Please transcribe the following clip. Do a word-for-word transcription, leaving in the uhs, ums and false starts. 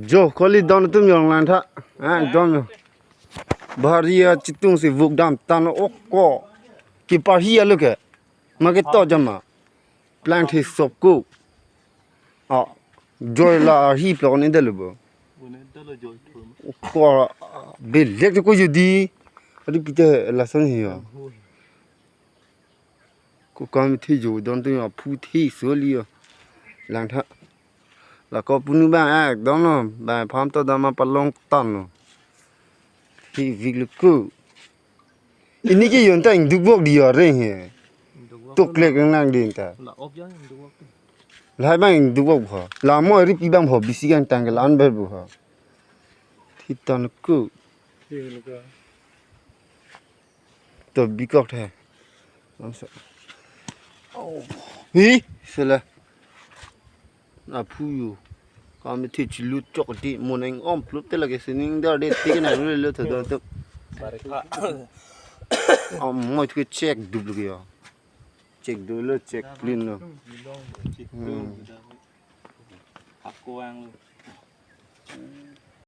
Jo, kali don atum jong lang tha. Ah, don. Bhari achitung si vuk dam tan oko. Kiparhi alo ke. Ma keto jama. Plangthe sop ko. Ah, joi la hi plok ni delu bo. Ko belek ko jodi. Adi pite lason hi ya. Ko kam thi jo don tu ya phu thi so li ya. Lang tha. Lako punu bang ekdom lo, bang pham to dama palong tan lo. Hi vik lo ku. Ini ke yon ta ingduk bok di ore he. Tuklek nang din ta. La op jang ingduk bok. Lahai bang ingduk bok ho. Lamo ri pi bang ho bisi gang tanggal an ber bu ho. Thi tan ku. To bikok the. Hi, sele. Aphu yo. Kami thi chilu chok di moneng om plup te lagi sining dar de tik na lu lu tho do to. Barikha. Om moi thu check dub lagi ya. Check do lo check clean lo. Chik Hmm. tu. Ako ang lu.